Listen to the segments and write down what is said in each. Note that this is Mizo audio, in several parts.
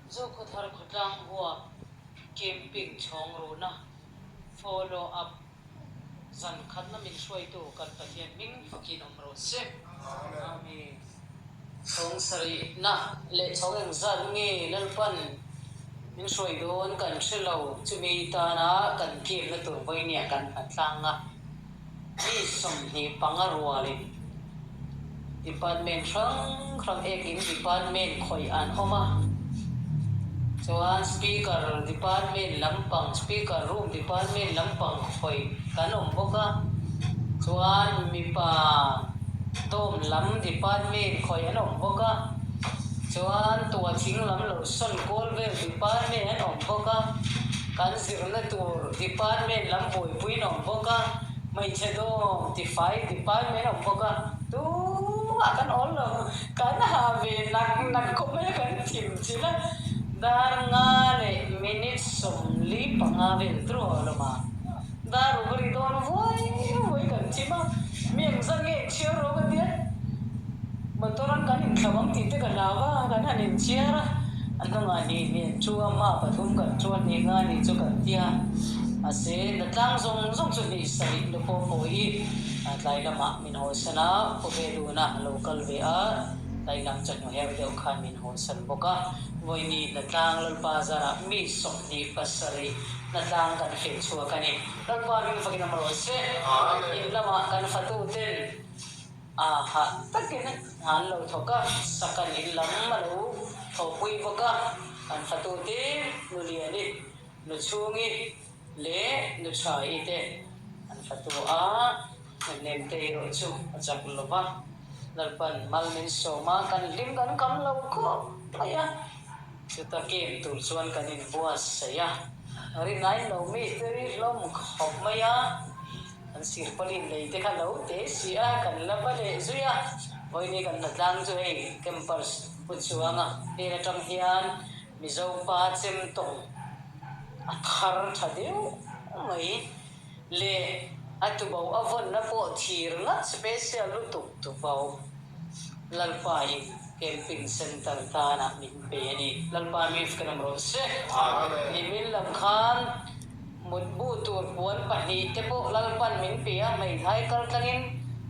Zokhawthar khawtlang huap camping chhawng runa follow up zan khatna min hruaitu kan Pathian hming fakin awm rawh se. Amen. Chhawng sarihna leh chhawng engzat nge Lalpan min hruai dawn kan hre lo, chumi tana kan kemna tur vawinia kan hlatlang a. Mi 25 rualin department hrang hrang ekin department khawih an awm a, chuan speaker department lampang speaker room department lampang khawih kan awm bawk a, chuan mipa dawm lam department khawih an awm bawk a, chuan tuathing lam lo sawn kawl vel department an awm bawk a, kan zirna tur department lam buaipui an awm bawk a, hmeichhe dawm tifai department an awm bawk a, tumah kan awl lo, kan ha ve nak nak khawp mai a kan thim chin a, dar nga leh minute 45 vel tur a awm a, dar uk a ri dawn vuai vuai kan thim a, mi engzat nge inchhiar rawh ka tia. Motor an kan inthlo ang tih te ka hlau a, kan han inchhiar a, a hnungah hnih hnih an chu a, hma pathum kan chu a, hnih nga nih chu kan tia. Mahse, natlang zawng zawng chu hnih sarih lu pawh pawh hi tlai lamah min hawisan a, khawvel luna a lo kal ve a, tlai lam chawhnu her deuh khan min hawisan bawk a. Vawini hnatlang Lalpa zarah mi 27 hnatlang kan feh chhuak a ni. Lalpa hming fakin awm rawh se. In lamah kan fatuten. A hah takin an lo thawk a, Sakan in lam a lo thawhpui bawk a, an fatute nu Liani, nu Chhungi leh nu Thaii te an fatu a, hnemte erawh chu a chak lo va, Lalpan mal min sawm a, kan hlim kan kam lo khawp mai a, chuta kem tur chuan kan inbuatsaih a, rinai lo mistiri hlawm khawp mai a. Kan sirpalin lei te kha lo te si a, kan la va leh zui a. Vawiini kan hnatlang chu hei campers pu chuanga hnen atang hian Mizo pa chem tawng a thar tha deuh mai leh a tubo a vawnna pawh thir ngat special lutuk tubo Lalpa in camping center tanah min pe a ni. Lalpa mi fka nam rawh se. Nimin lam khan. Mutbu tur puan pahnih te pawh Lalpan min pe a, hmeithai kal tlangin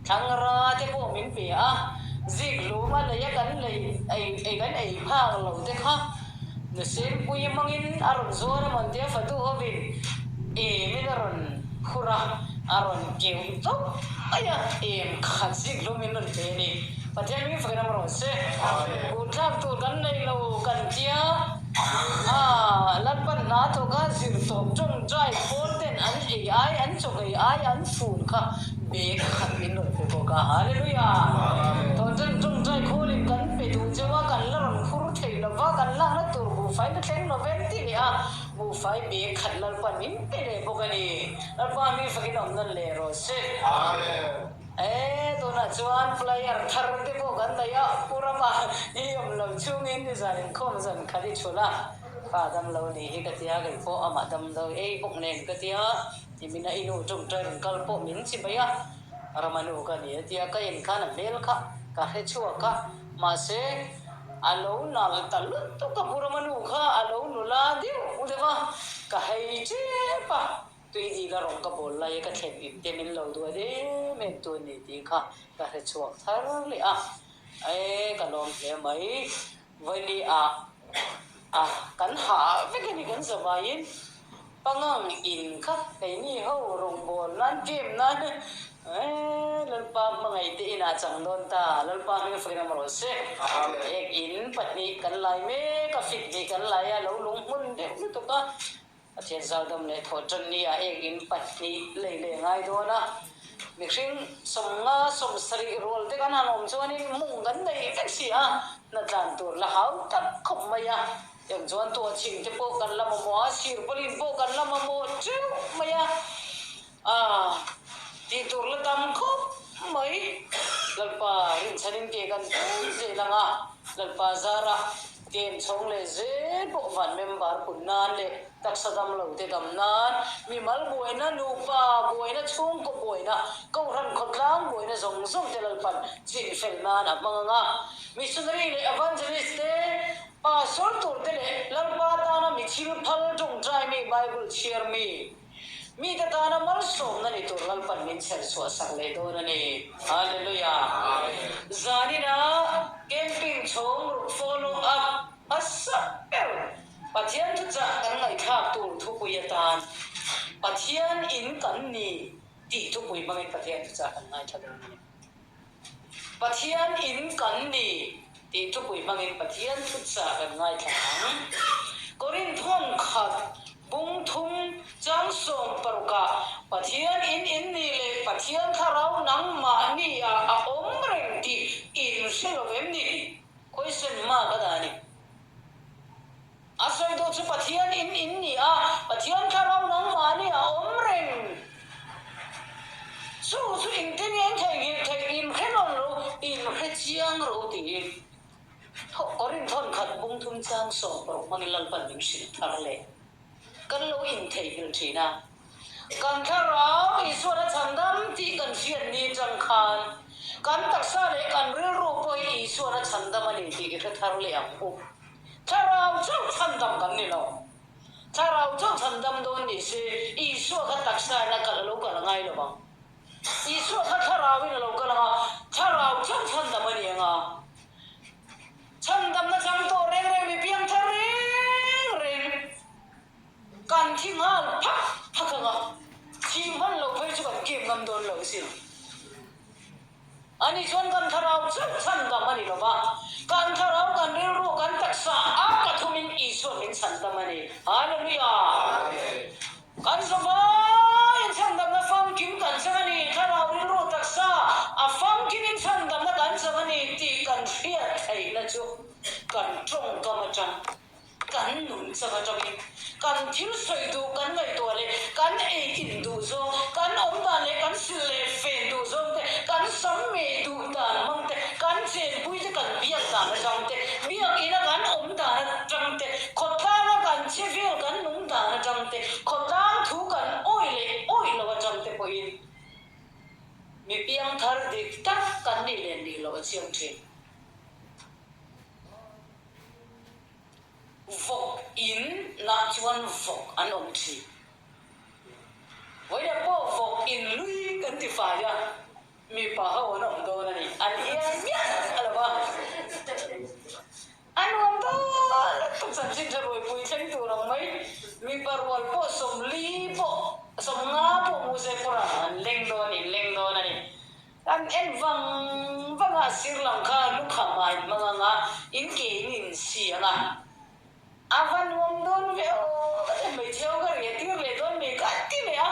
thlangra te pawh min pe a, zik hlum a lei a kan lei ei ei kan ei phak lo te kha Nusempui hmangin a rawn zuar a mawn tia fatu hovin emin a rawn phur a, a rawn keuh tawp mai a, em khat zik hlum in rawn pe a ni. Pathian hming fakin awm rawh se. Kut thlak tur kan nei lo kan tia. A, Lalpan hna thawk a zir tawp tawngtai pawl ten an ei ai, an chaw ei ai, an fun kha bag khat min rawn pe bawk a. Hallelujah! Tawngtai tawngtai khawlin kan pe duh cheu a, kan la rawn phur thei lo va, kan lakna tur buhfai la thleng lo vem ti leh a, buhfai bag khat Lalpan min pe leh bawk a ni. Lalpa mi fakin awm nawn leh rawh se. Amen. E, tunah chuan player thar te pawh kan nei a, Pu Rama i awm lo chungin nizan inkhawm zan khat i chhun a, fa dam lo ni hi ka tia, kei pawh amah dam lo ei bawk nen ka tia, nimina i nu tawngtai rawn kal pawh min chi mai a, Rama nu ka ni a tia, ka en khan a hmel kha ka hre chhuak a, mahse a lo nal ta lutuk a, Pu Rama nu kha a lo nula deuh deuh a, ka hei tep a. Tui dil a rawng ka bawl lai a ka thlen in te min lo duat em em tu a ni tih kha ka hre chhuak thar leh a, e ka lawm hle mai. Vawini ah a kan hah vek a ni kan zavaiin pangang in kha keini ho rawngbawl nan game nan e Lalpa hmangaih te inah chang dawn ta, Lalpa hming fakin awm rawh se. Ek in pahnih kan lai mek a, fit hnih kan lai a, lo lung hmun deuh lutuk a. Pathian zaldam leh thawh tan ni ah ek in pahnih lei leh ngai dawn a, mihring 50 70 rual te kan han awm chuanin mung kan nei vek si a, hna tlan tur la hau tak khawp mai a, eng chuan tuah chhim te pawh kan la mamawh a, sirpawlin pawh kan la mamawh teuh mai a. A tih tur la tam khawp mai. Lalpa rinchhanin ke kan pen zel ang a, Lalpa zarah kem chhawng leh zel pawh van member pun nan leh taksa dam lo te dam nan, mimal buaina, nupa buaina, chhungkaw buaina, kohhran khawtlang buaina zawng zawng te Lalpan chin fel nan a hmang ang a. Missionary leh evangelist te. Pastor turte leh Lalpa tana mi thil phal tawngtai mi Bible chhiar mi, mite tana malsawmna ni tur Lalpan min chher chhuah sak leh dawn a ni. Hallelujah! Zanina camping chhawng ruk follow up hmasa ber Pathian thuchah kan ngaihthlak tur thupui atan Pathian in kan ni tih thupui hmangin Pathian thuchah kan ngaithla dawn a ni. Pathian in kan ni tih thupui hmangin Pathian thuchah kan ngaithla ang. Korinthon khat bung thum chang 16 ah Pathian in in ni leh Pathian thlarau nangmahni ah a awm reng tih in hre lo em ni? Question mark a dah a ni. A sawi duh chu Pathian in in ni a, Pathian thlarau nangmahni a awm reng. Chu chu engtin nge in theihnghilh theih, in hre nawn lo, in hre chiang ro tiin Korin thawnkhat bung thum chang 16 hmangin Lalpan min hrilh thar leh kan lo intheihnghilh thin a. Kan thlarau Isuan a chhandam tih kan hriat ni atang khan kan taksa leh kan rilru pawh hi Isuan a chhandam a ni tih i hre thar leh ang u. Thlarau chauh chhandam kan ni lo. Thlarau chauh chhandam dawn ni se Isua kha taksa in a kal a lo kal a ngai lo vang. Isua kha thlarauin a lo kal ang a, thlarau chauh chhandam a ni ang a. Chhandamna chang tawh reng reng mi piangthar reng reng. Kan thi nghal phak phak ang a, thi hman lo phei chu kan kem ngam dawn lo sin. Ani chuan kan thlarau chauh chhandam a ni lo va, kan thlarau, kan rilru, kan taksa a pathumin Isua min chhandam a ni. Hallelujah! Kan zavaiin chhandamna famkim kan chang a ni, thlarau, rilru, taksa a famkimin chhandamna kan chang a ni tih kan hriat theihna chu kan tawngkam atang Kan nun chang atangin kan thil sawi duh kan ngaihtuah leh kan ei in duh zawng, kan awm dan leh kan sil leh fen duh zawng te, kan sam meh duh dan hmang te, kan chenpui te kan biak dan atang te, biakina kan awm dan atang te, khawtlanga kan che vel kan nung dan atang te, khawtlang thu kan awih leh awih lo atang te pawhin mi piangthar dik tak kan nih leh nih loh a chiang thin. Vawk in nah chuan vawk an awm thin. Vawiin pawh vawk in lui kan ti fai a, mipa ho an awm dawn a ni. An hian miah a lo va. A nuam dawn lutuk chanchin tha ruaipui thleng tur ang mai. Mipa rual pawh 40 pawh 50 pawh mu se pawh an leng dawn in leng dawn a ni. An en vang vang a, sir lam kha lukham ah in hmang ang a, in ke in in si ang a. A va nuam dawn ve aw, ka ti hmeichhe ho ka riah tir leh dawn mai ka ti leh a.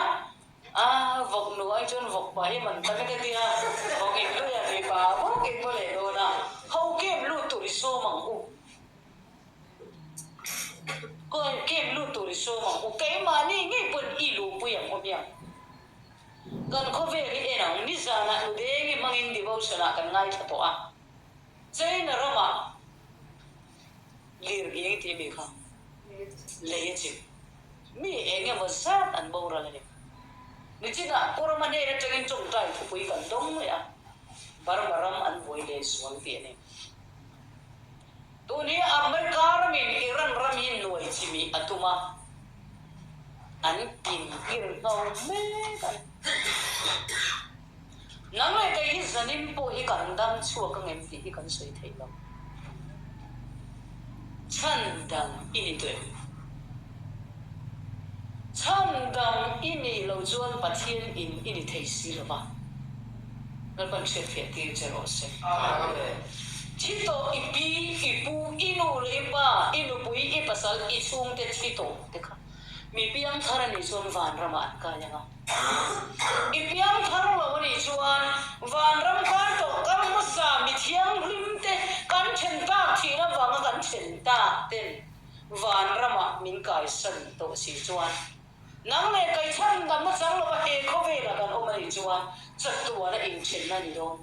A vawk nu ai chuan vawk pa hi man tam e ka ti a, vawk in luia mipa vawk in paw leh dawn a, ho kem lut tur i sawm ang u. Kem lut tur i sawm ang u, keimahni ngei pawn i luhpui ang u hmiang. Kan khawvel hi en ang, nizanah nudeng i hmangin devotion ah kan ngaithla tawh a, China ramah lir nghing tih mi kha lei a chim, mi eng emaw zat an boral a ni. Nichinah Purama hnen atangin tawngtai thupui kan dawng leh a, Burma ram an buai leh zual tih a ni. Tun hi America ramin Iran ram hi nuai chimih a tum a, an inhir ngho mek a ni. Nang leh kei hi zanin pawh hi kan dam chhuak ang em tih hi kan sawi thei lo. Chhan dang i ni tawh em? Chhan dang i nih loh chuan Pathian in i ni thei si lo va. Lalpan hriatfiah tir che rawh se. Thi tawh i pi, i pu, i nu leh i pa, i nupui, i pasal, i chhungte thi tawh te kha mi piangthar a nih chuan vanramah an kai ang a. I piangthar lo a nih chuan vanram kai tawh kal hmasa mi thianghlim te kan then tak thihna vanga kan then tak ten vanramah min kaisan tawh si chuan Nang leh kei chhan damna chang lova he khawvelah kan awm a nih chuan chatuana inthenna a ni dawn.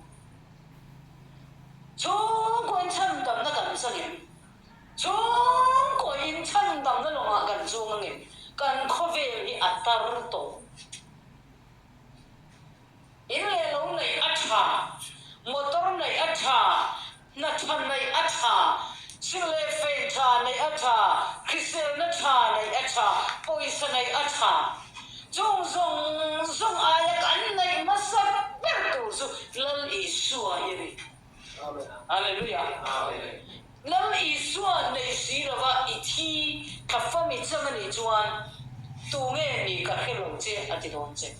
Chhungkaw in chhan damna kan chang em? Chhungkaw in chhan damna lawngah kan chuang ang em? Kan khawvel hi a tar tawh. In leh lo neih a tha, motor neih a tha, hna tha neih a tha. Silh leh fen tha neih a tha, hriselna tha neih a tha, pawisa neih a tha. Chung zawng zawng aia kan neih hmasa ber tur chu Lal Isua hi a ni. Hallelujah. Lal Isua nei si lova i thi thla fami chang a nih chuan tunge ni ka hre lo che a ti dawn che.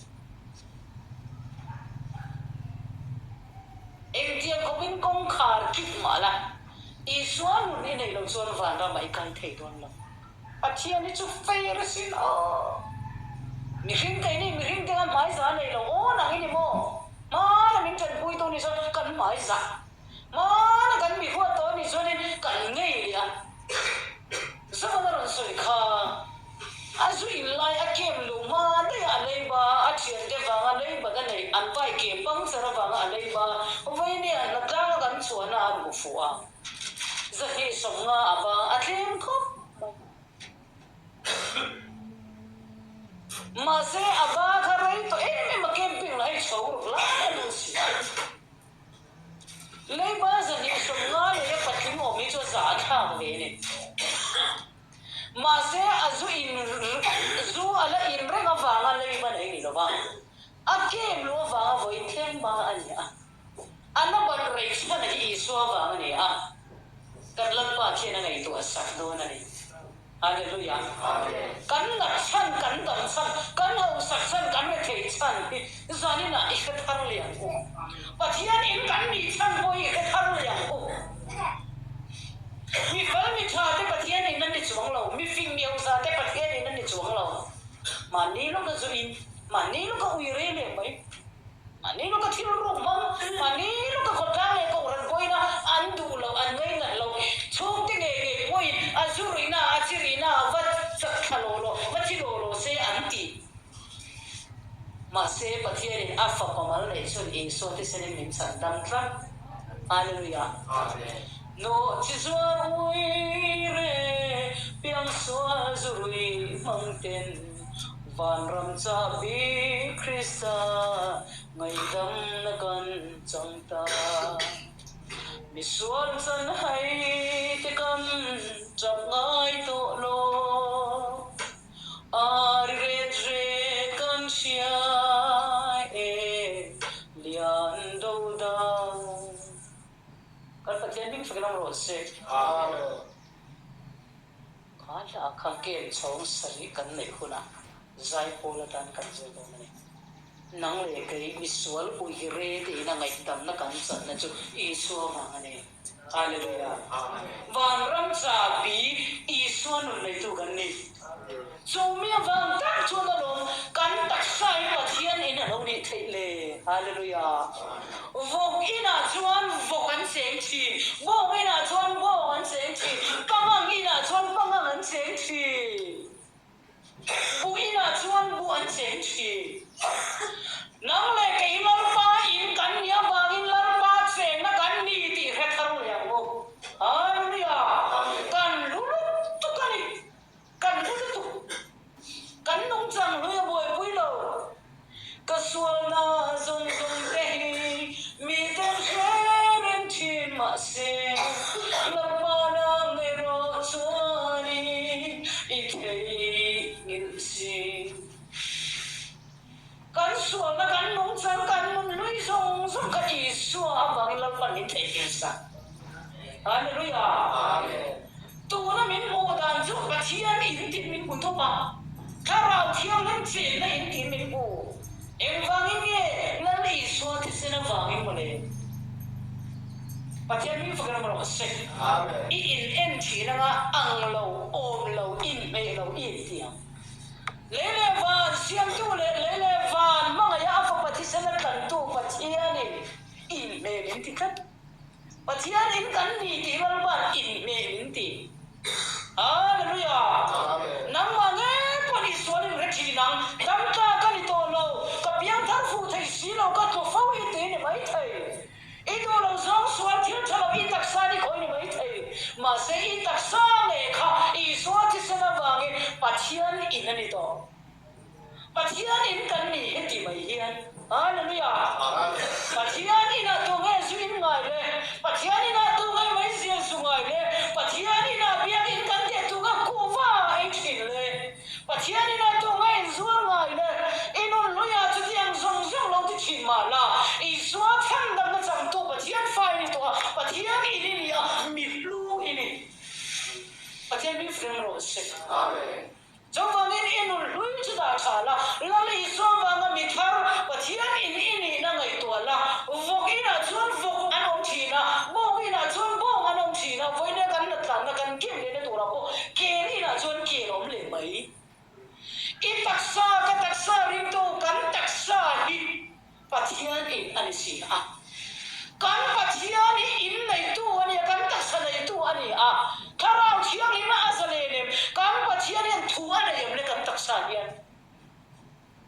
Engtiang khawpin kawngkhar kip mah la, Isua nun i neih loh chuan vanram ah i kai thei dawn lo. Pathian hi chu fair asin aw. Mihring keini mihring te khan hmaiza nei lo aw nang i ni maw? Hmana min tanpui tu ni chuan kan hmaiza. Hmana kan mi huat tawh a nih chuanin kan ngei leh a. Zovan a rawn sawi kha a zu in lai a kem luh hma daih a a leiba a thiante vanga leibat a neih an bike ke puncture avanga a leiba vawinia hnatlang a kan chhuahna a hmu fuh a 250 a bang a tlem khawp mai. Mahse a ba kha rei tawh em em a camping lah hei chho ruk lai a lut si a. Leiba 250 leh a patling awm hi chu a zah thlak ve a ni. Mahse a zu in zu a la in reng avanga leiba nei ni lova, a kem luh avanga vawiin thleng ba a ni a. A na ban rei chhan hi Isua vang a ni a, kan Lalpa khian a ngaihtuah sak dawn a ni. Hallelujah. Kan nat chhan, kan dam chhan, kan hausak chhan, kan rethei chhan hi zaninah i hre thar leh ang u. Pathian in kan nih chhan pawh hi i hre thar leh ang u. Mi fel mi tha te Pathian in an ni chuang lo, mi fing mi hausa te Pathian in an ni chuang lo. Mahni lawka zu in, mahni lawka ui rei leh mai. Mahni lawka thil ruk hmang, mahni lawka khawtlang leh kohhran pawhin a an duh loh, an ngainat loh, chhungte ngei ngei pawhin a zu ruihna, a chi rihna va chak thla law law, va thi law law se an ti. Mahse, Pathianin a fapa mal neih chhun Isua thisenin min chhan dam tlat. Hallelujah. Nawh chi zuar ui re, piangsual zu rui hmang ten. Vanram chahbi Krista ngaihdamna kan chang ta. Misual chan hai te kan chap ngai tawh lo. A ri ret ret kan hria e lian do dang. Kan Pathian hming fakin awm rawh se. Amen. Kha hla kha game chhawng sarih kan neih hunah zaipawl atan kan zir dawn a ni. Nang leh kei misual ui re tiin a ngaihdamna kan channa chu Isua vang a ni. Hallelujah! Vanram chahbi Isua nun neitu kan ni. Chu mi avang tak chuan alawm kan taksa hi Pathian in a lo nih theih le. Hallelujah! Vawk inah chuan vawk an cheng thin, bawng inah chuan bawng an cheng thin, pangang inah chuan pangang an cheng thin, buh inah chuan buh an cheng thin. Nang leh kei Lalpa in kan nih avangin Lalpa chenna kan ni tih hre thar leh ang u. Hallelujah! Kan lu lutuk a ni. Kan lu lutuk. Kan nungchang hlui a buaipui lo. Ka sualna zawng zawng te hi miten hre reng thin mahse, Lalpa nang erawh chuanin i theihnghilh si. Kan sualna kan nungchang kan nun hlui zawng zawng kha Isua avangin Lalpan min theihnghilh sak. Hallelujah! Tuna min hmuh dan chu Pathian in tih min hmu thawp a, Thlarau Thianghlim chenna in tih min hmu. Engvangin nge Lal Isua thisen avangin mawle? Pathian hming fakin awm rawh se. I in en thin anga ang lo, awm lo, inhmeh lo i inti ang. Lei leh van siamtu leh lei leh van hmangaiha a fapa thisen a tlantu Pathianin inhmeh min ti tlat. Pathian in kan ni tih Lalpa'n inhmeh min ti. Hallelujah! Nangmah ngei pawh nih sual in hre thin ang, dam tlak ka ni tawh lo, ka piangthar fuh thei si lo, ka tlu fo hi tui ni mai thei. I duh lo zawng sual thil tha lo i taksa ni khawi ni mai thei. Mahse i taksa ngei kha Isua thisen avangin Pathian in a ni tawh. Pathian in kan ni heti mai hian. Hallelujah! Pathian inah tu nge zu in ngai le? Pathian inah tu nge meizial zu ngai le? Pathian. Pathian min frem rawh se. Amen. Chuvangin i nun hlui chu dah tha la, Lal Isua vanga mi thar Pathian in i nihna ngaihtuah la, vawk inah chuan vawk an awm thin a, bawng inah chuan bawng an awm thin a, vawiina kan natlanna kan kem lehna turah pawh kel inah chuan kel awm leh mai. I taksa, ka taksa ringtu kan taksa hi Pathian in a ni si a. Kan Pathian hi in neitu a ni a, kan taksa neitu a ni a. Thlarau Thianghlim a a zalen em? Kan Pathian hian thu a nei em le kan taksa hian?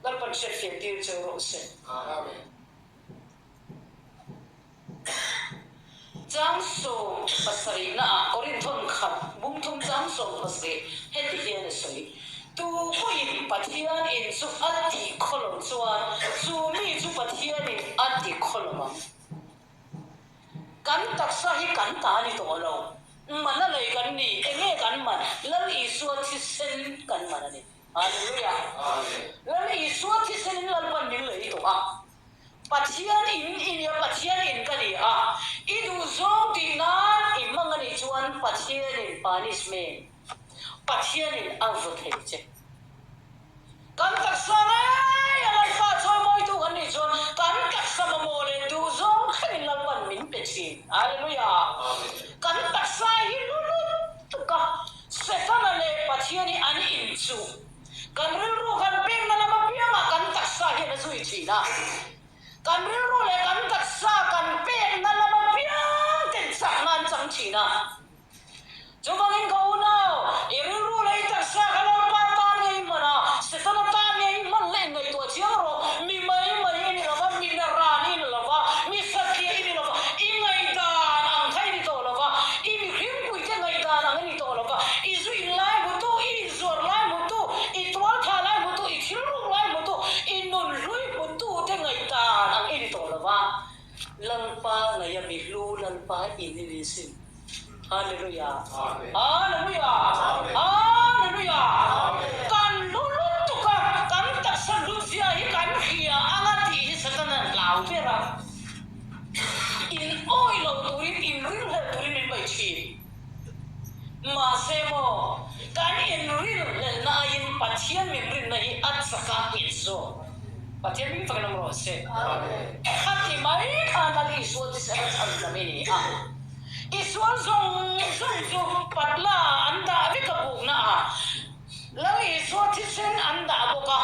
Lalpan hriatfiah tir cheu rawh se. Amen. Chang 70 naah Korinthon khat bungthum chang 70 heti hian a sawi, Tu pawhin Pathian in chu a tih khaw lo chuan chu mi chu Pathianin a ti khaw lo ang. Kan taksa hi kan ta ni tawh lo. Man a lei kan ni, enge kan man? Lal Isua thisen kan man a ni. Hallelujah! Lal Isua thisenin Lalpan min lei tawh a. Pathian in i nia, Pathian in ka ni a, i duhzawng tih nan i hmang a nih chuan Pathianin punishment, Pathianin a vaw thei che. Kan taksa ngei a Lalpa chawimawitu kan nih chuan kan taksa mamawh leh duhzawng thlengin Lalpan min pe thin. Hallelujah! Kan taksa hi hlu lutuk a, Setana leh Pathian hi an inchuh. Kan rilru kan pekna lam apiangah kan taksa hian a zui thin a. Kan rilru leh kan taksa kan pekna lam apiang ten chakna an chang thin a. Chuvangin ka unau, i rilru leh i taksa kha Lalpa tan nge i hman a, Setana tan nge i hman leh ngaihtuah chiang rawh. Mi mai mai i ni lova, mi naran i ni lova, mi satliah i ni lova, i ngaihdan ang kha i ni tawh lova, i mihringpuite ngaihdan ang i ni tawh lova, i zu inlai hmutu, i inzuar lai hmutu, i tualthah lai hmutu, i thil ruk lai hmutu, i nun hlui hmutu te ngaihdan ang i ni tawh lova, Lalpa ngaih a mi hlu Lalpa in i ni sin. Hallelujah! Hallelujah! Hallelujah! Kan hlu lutuk a, kan taksa hlutzia hi kan hria anga tih hi Satana hlau ber a. In awih lo turin, in rilhlel turin min mai thin. Mahse maw, kan inrilhlelna aiin Pathian min rinna hi a chak a nghet zawk. Pathian min fakin awm rawh se. Khati mai khan Lal Isua thisen a chhan lam i ni a. I sual zawng zawng chu patla ah an dah vek a bukna ah. Lal Isua thisen an dah bawk a.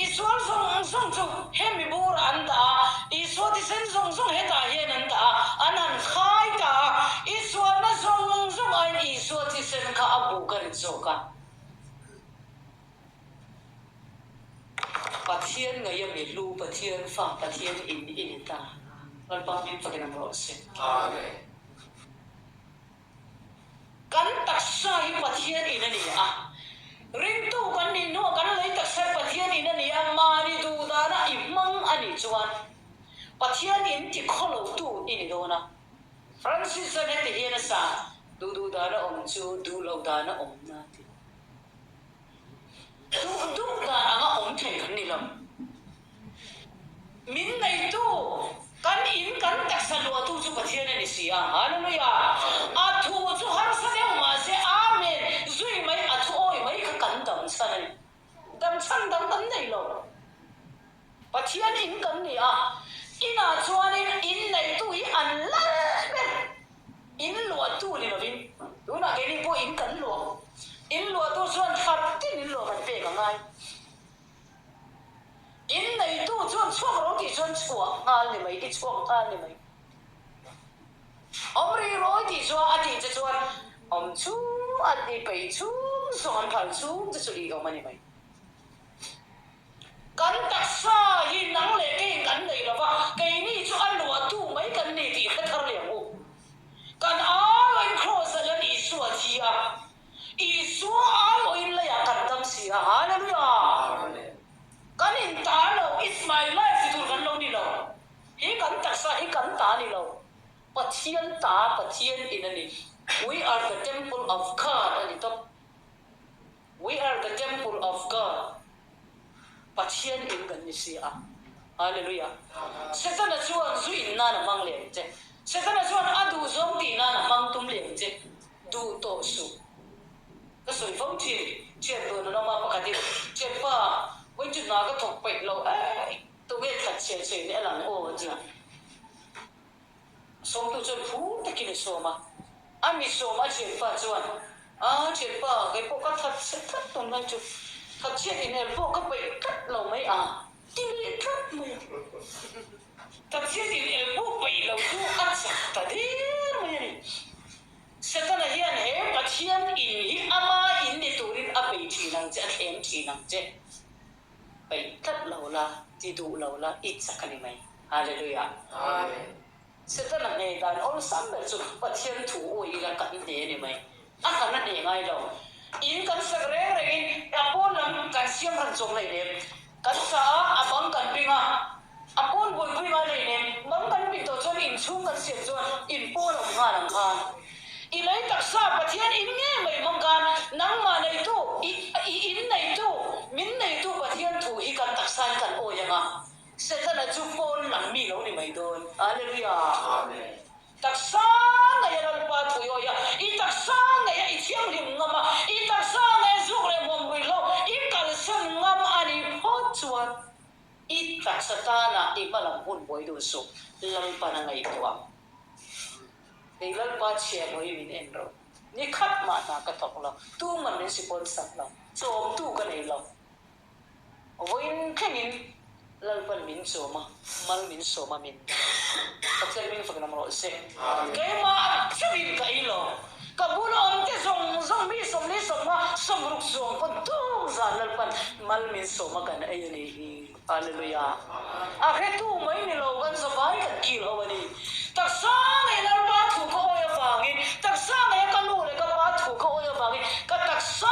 I sual zawng zawng chu hemi burah an dah a, Isua thisen zawng zawng hetah hian an dah a, an han khai ta a, i sualna zawng zawng aiin Isua thisen kha a buk a rit zawk a. Pathian ngaih a mi hlu, Pathian fa, Pathian in i ni ta. Lalpa hming fakin awm rawh se. Amen. Kan taksa hi Pathian in a ni a, ringtu kan nih hnuah kan lei taksa hi Pathian in a ni a, mahni duh dana i hmang a nih chuan Pathian in ti khawlotu i ni dawn a. Francis chuan heti hian a sa, Duh duh dana awm chu duh loh dana awm na ti. Duh duh dan anga awm thei kan ni lo. Min neitu, kan in kan taksa luahtu chu Pathian a ni si a. Hallelujah! A thu chu harsa deuh mahse Amen zui mai, a thu awi mai kha kan dam chhan a ni. Dam chhan dang kan nei lo. Pathian in kan ni a, inah chuanin in neitu hi an lal ber. In luahtu ni lovin, tunah keini pawh in kan luah. In luahtu chuan thar tin in luah kan pek a ngai. In neitu chuan chhuak ro tih chuan chhuah nghal ni mai, i chhuak nghal ni mai. Awm ri rawi tih chuan a tih che chuan awm chhung a ti peih chhung zawng an phal chhung che chu i awm a ni mai. Kan taksa hi nang leh keiin kan nei lo va, keini chu a luahtu mai kan ni tih hre thar leh ang u. Kan aiawhin Kraws-ah hian Isua a thi a, Isua aiawhin leiah kan dam si a. Hallelujah! Kan inta lo, It's my life ti tur kan lo ni lo. Hi kan taksa hi kan ta ni lo. Pathian ta, Pathian in a ni. We are the temple of God a ni tawp. We are the temple of God, Pathian in kan ni si a. Hallelujah. Setana chuan zu in nan a hmang leh ang che. Setana chuan a duh zawng tih nan a hmang tum leh ang che. Duh tawh suh. Ka sawi fo thin, thian dun an awm a, pakhatin, Thianpa, vawiin chu hna ka thawk peih lo eh, tunge that chhiah chhiah in en ang aw a ti a. Sawmtu chuan phur takin a sawm a, a mi sawm a thianpa chuan, A thianpa, kei pawh ka that chhe tlat tunlai chu, that chhiat inel pawh ka peih tlat lo mai a ti leh tlat mai a. That chhiat inel pawh peih lo chu a chak ta der mai a ni. Setana hian he Pathian in hi ama in ni turin a bei thin ang che, a thlem thin ang che. Peih tlat lo la, ti duh lo la, i chak a ni mai. Hallelujah. Amen. Setana hne dan awlsam ber chu Pathian thu awi ila kan hne a ni mai. A kan a hne ngai lo. In kan sak reng rengin a pawn lam kan siam ran chawm hlei nem. Kan sa a, a bang kan ping a, a pawn buaipui ngai hlei nem. Bang kan pin tawh chuan inchhung kan siam chuan in pawn a awm nghal ang khan. I lei taksa Pathian in nge mai hmang khan nangmah neitu, i i in neitu, min neitu Pathian thu hi kan taksain kan awi ang a, Setana chu pawn lam mi lo ni mai dawn. Hallelujah! Amen. Taksa ngei a Lalpa thu i awi a, i taksa ngei a i thianghlim ngam a, i taksa ngei a zuk leh hmuam rui hlo i kalsan ngam a nih phawt chuan i taksa tana i hmalam hun buai dun suh Lalpan a ngaihtuah. Kei Lalpa chhia hawi min en rawh. Ni khat mah hna ka thawk lo, tuman min sipawn sak lo, chawmtu ka nei lo. Vawiin thlengin Lalpan min chawm a, mal min sawm a min Pathian hming fak lam rawh se. Keimah chauhin ka ei lo, ka bula awm te zawng zawng mi sawmli sawmnga sawmruk zawng pawn tuk zan Lalpan mal min sawm a kan ei a nih hi. Hallelujah. A hretu mai ni lo kan zavai kan kil ho a ni. Taksa ngei Lalpa thu ka awi avangin, taksa ngeia ka nu leh ka pa thu ka awi avangin, ka taksa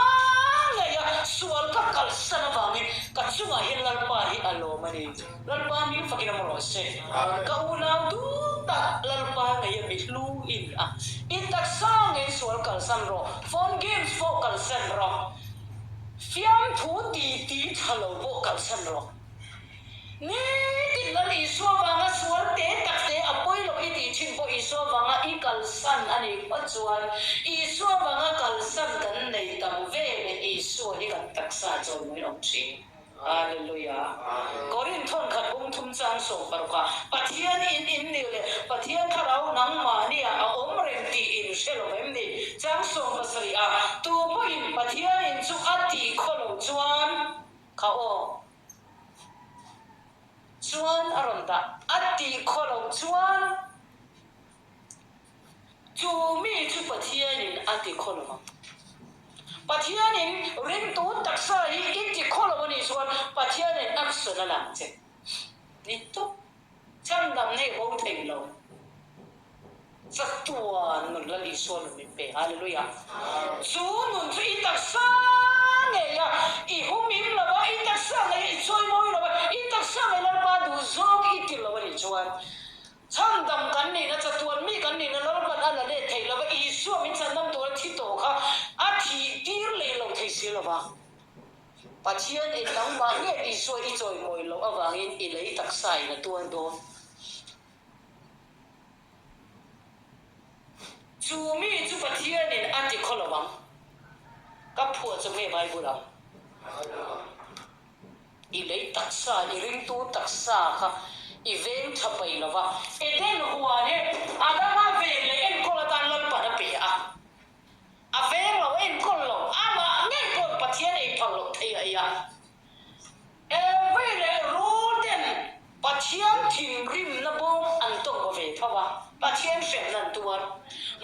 ngeia sual ka kalsan avangin ka chungah hian Lalpa hi a lawm a ni. Lalpa hming fakin a rawh se. Ka unau duh tak Lalpa ngeia mi hlu in a. I taksa ngei sual kalsan rawh, phone games pawh kalsan rawh, fiamthu ti ti tha lo pawh kalsan rawh. Nitin Lal Isua vanga sual te tak te a pawi loh i tih thin pawh Isua vanga i kalsan a nih phawt chuan Isua vanga kalsan kan nei tam ve leh Isua hi kan taksa chawimawi awm thin. Hallelujah. Korinth thawnkhat bung thum chang sawm paruk ah Pathian in in nih leh Pathian thlarau nangmahni ah a awm reng tih in hre lo em ni? Chang 17 ah tu pawhin Pathian in chu a tih khaw lo chuan kha aw. Chuan a rawn dah. A tih khaw loh chuan chu mi chu Pathianin a ti khaw lo ang. Pathianin ringtu taksa hi i ti khaw lo a nih chuan Pathianin action a la ang che. Ni tawp. Chhandam nei bo thei lo. Chatuan nun Lal Isua nun min pe. Hallelujah. Chu nun chu i taksa ngei a, i humhim lo a, i taksa ngei a, i chawimawi lo a, i taksa ngei Lalpa duh zawk i ti lo a nih chuan chhandam kan nihna, chatuan mi kan nihna Lalpan a la let thei lo va, Isua min chhandam tura thi tawh kha a thih tir leh lo thei si lo va. Pathian in nangmah nge Isua i chawimawi loh avangin i lei taksa in a tuar dawn. Chu mi chu Pathianin a ti khaw lo ang. Ka phuah chu nge Bible ang? I lei taksa, i ringtu taksa kha i veng tha pai lo va. Eden huan hi Adama ven leh enkawl atan Lalpan a pe a. A veng lo, a enkawl lo, amah ngei pawh Pathian ei phal loh thei a ei a. Evei leh Rul ten Pathian thinrimna bawm an tawng kaw ve tho a, Pathian hremna an tuar.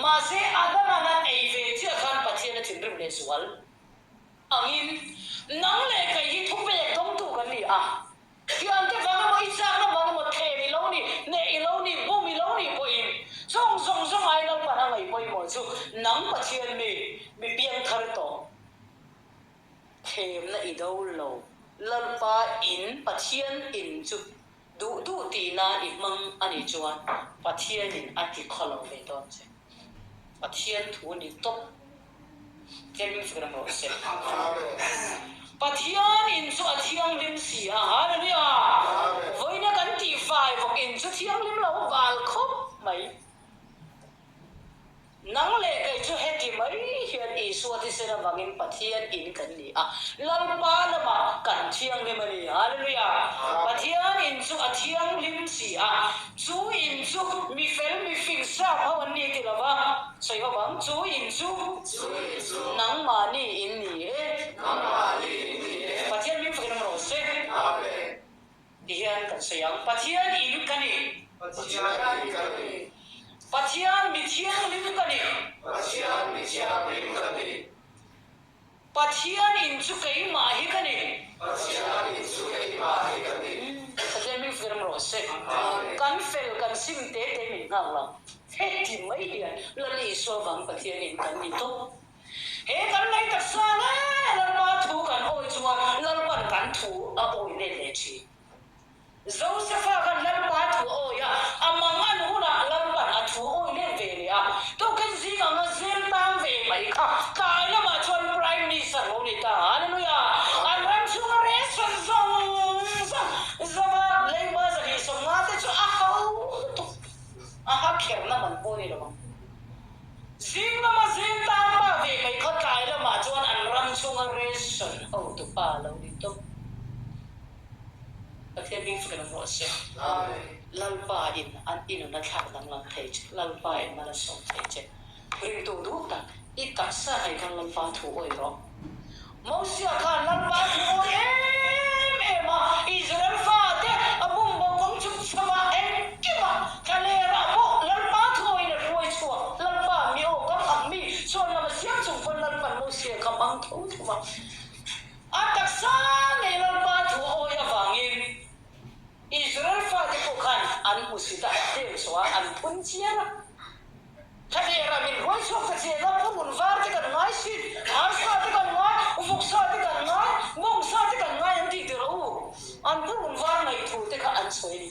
Mahse, Adama'n a ei ve chiah khan Pathian a thinrim leh zual angin nang leh kei hi thupek dawngtu kan ni a. Thiante vang emaw, i chakna vang emaw, thlem i lo ni, hneh i lo ni, bum i lo nih pawhin chung zawng zawng ai Lalpan a ngaih pawimawh chu nang Pathian mi, mi piangthar tawh. Thlemna i do lo. Lalpa in Pathian in chu duh duh tih nan i hmang a nih chuan Pathianin a ti khaw lo ve dawn che. Pathian thu ni tawp tlem fir rawh se. Pathian in chu a thianghlim si a, Hallelujah! Vawiina kan tih fai vawk in chu thianghlim lo bal khawp mai. Nang leh kei chu heti mai hian Isua. Isua thisen avangin Pathian in kan ni a, Lalpa lamah kan thianghlim a ni. Hallelujah! Pathian in chu a thianghlim si a, chu in chu mi fel mi fing sap ho an ni ti lova sawi ho vang, chu in chu nangmahni in ni e. Pathian hming fakin awm rawh se. Ti hian kan sawi ang, Pathian in ka ni. Pathian in ka ni. Pathian mi thianghlim ka ni. Pathian mi thianghlim ka ni. Pathian in chu keimah hi ka ni. Pathian in chu keimah hi ka ni. Pathian hming firm rawh se. Kan fel kan sim te te min nghak lo. Heti mai hian Lal Isua vang Pathian in kan ni tawp. He kan lei taksa le Lalpa thu kan awi chuan Lalpan kan thu a awi let leh thin. Josefa khan Lalpa thu a awi a, a mang an hunah Lalpan a thu a awi let ve leh a. Tukin zing anga zir tang ve mai kha tlai lamah chuan Prime Minister lo ni ta. Hallelujah! An ram chhunga ration zawng zawng zova leiba 150 te chu a ho lutuk a ha kherna man pawh a ni lo ang. Zing lama zing tan pa ve mai kha tlai lamah chuan an ram chhunga ration hotu pa lo ni tawp. Pathian hming chu kan awm rawh se. Lalpa in an i nuna thlak danglam thei che, Lalpa in mal a sawm thei che. Ringtu duh tak, i taksa ngei khan Lalpa thu awih rawh. Mosia khan Lalpa thu awi em em a, Israel fate a bumbo kawng chhuk chho a, engkima thlalerah pawh Lalpa thu awiin a hruai chhuak. Lalpa mi aw kam ang mi chhuan lama siam chung pawn Lalpan Mosia kha hmang tho tho a. A taksa ngei Lalpa thu awi avangin Israel fate pawh khan an hmusit a, an tlem chhuah a, an phun chiar a. Thlalera min hruai chhuak ta chiang a, purun var te kan ngai sin, arsa te kan ngai, vawksa te kan ngai, bawngsa te kan ngai an tih tir a u. An purun var ngaih thu te kha an sawi a ni.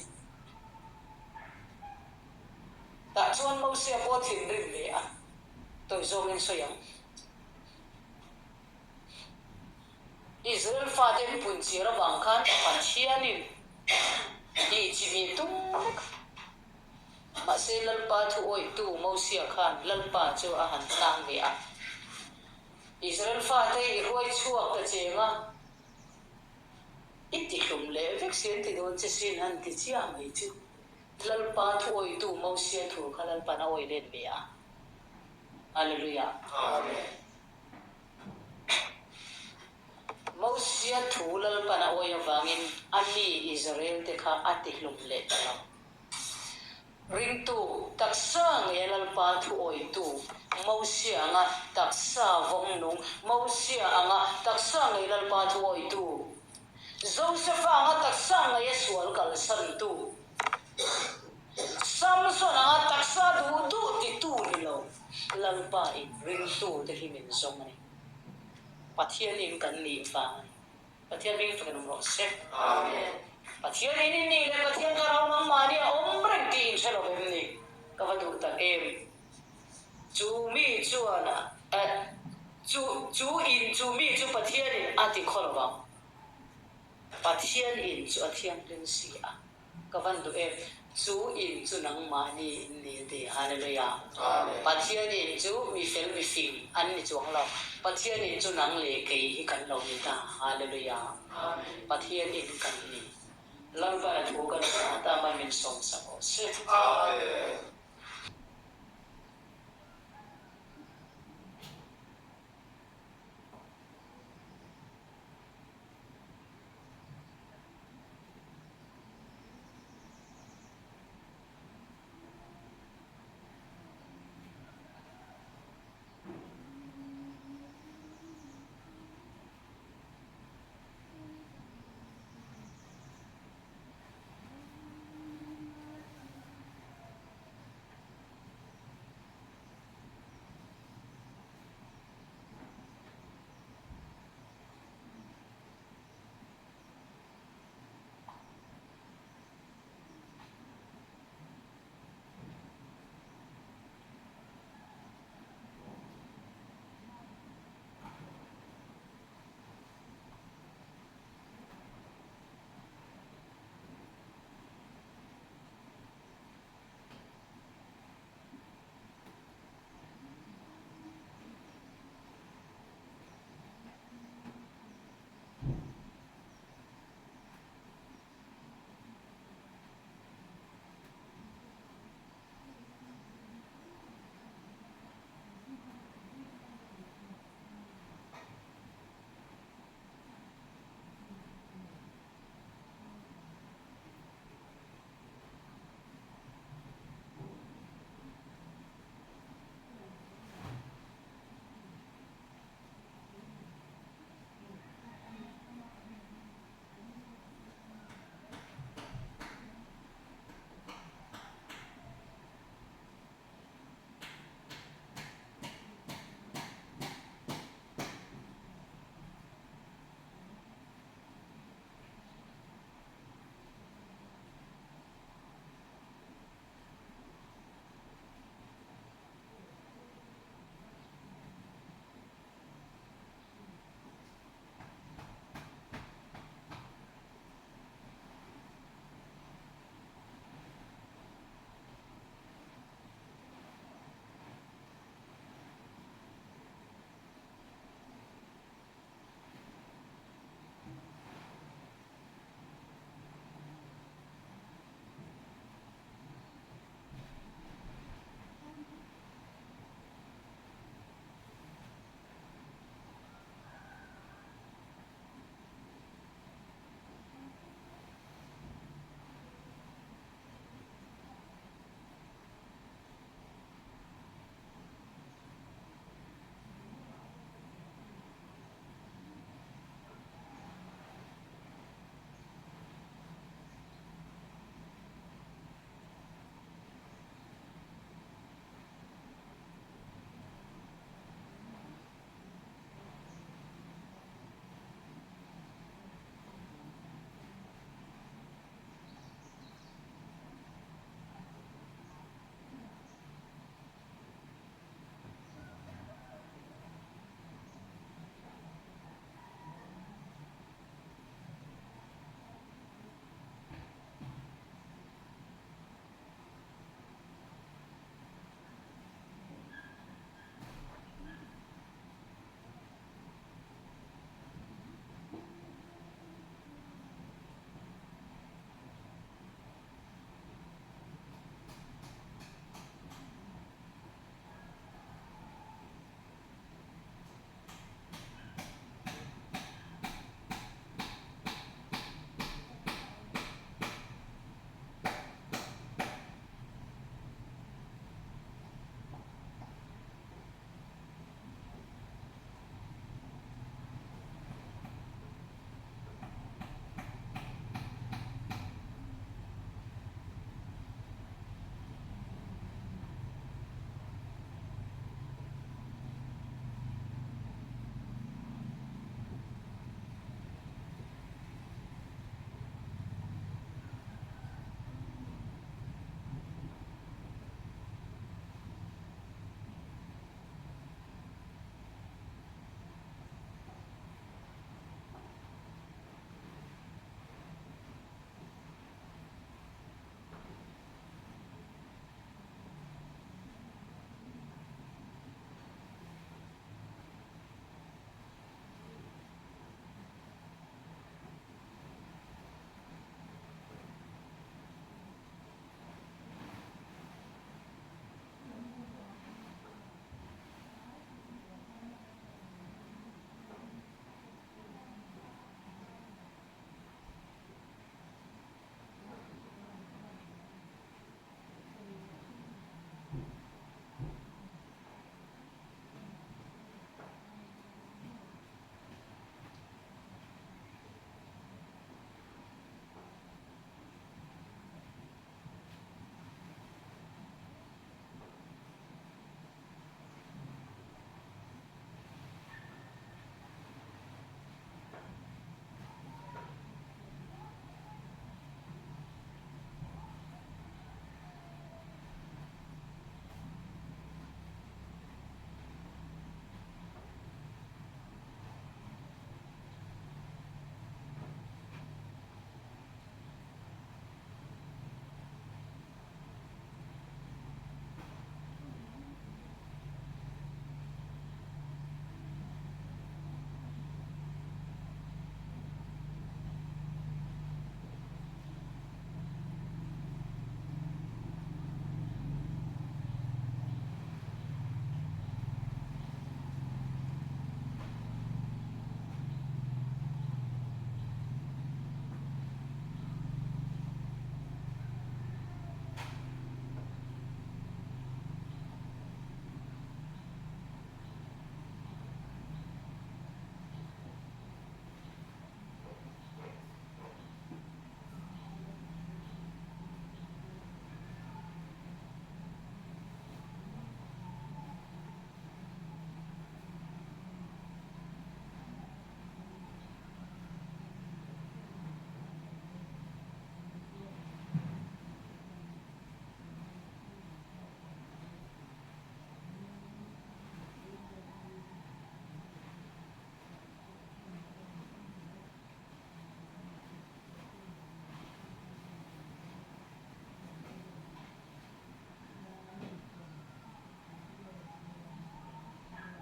Tah chuan Mosia pawh thinrim ve a, tawi zawngin sawi ang. Israel fate an pun chir avang khan Pathianin tih chi mi tum vek a. Mahse Lalpa thu awihtu Mosia khan Lalpa chu a han tlang ve a. Israel fate i hruai chhuak ta cheng a, i ti hlum leh vek si an ti dawn che sin han ti chiah mai chu. Lalpa thu awihtu Mosia thu kha Lalpa'n a awih let ve a. Hallelujah. Amen. Mosia thu Lalpan a awih avangin a mi Israel-te kha a tihlum leh ta lo. Ringtu, taksa nge Lalpa thu awihtu Mosia anga taksa vawng nung Mosia anga taksa ngei Lalpa thu awihtu Josefa anga taksa ngei a sual kalsantu Samson anga taksa duh duh titu ni lo Lalpa in ringtu te hi min zawng a ni. Pathian in kan nih vang a ni. Pathian hming fakin awm rawh se. Amen. Pathian in in nih leh Pathian ka rau nangmahni a awm reng tih in hre lo em ni? Ka va duh tak em. Chu mi chuan a chu chu in chu mi chu Pathian in a ti khaw lo vang. Pathian in chu a thianghlim si a. Ka van duh em, chu in chu nangmahni in ni ti, Hallelujah. Pathian in chu mi fel mi fing an ni chuang lo, Pathian in chu nang leh kei hi kan lo ni ta, Hallelujah. Pathian in kan ni. Lalpa thu kan hria ta mai min sawmsak awh se. Amen.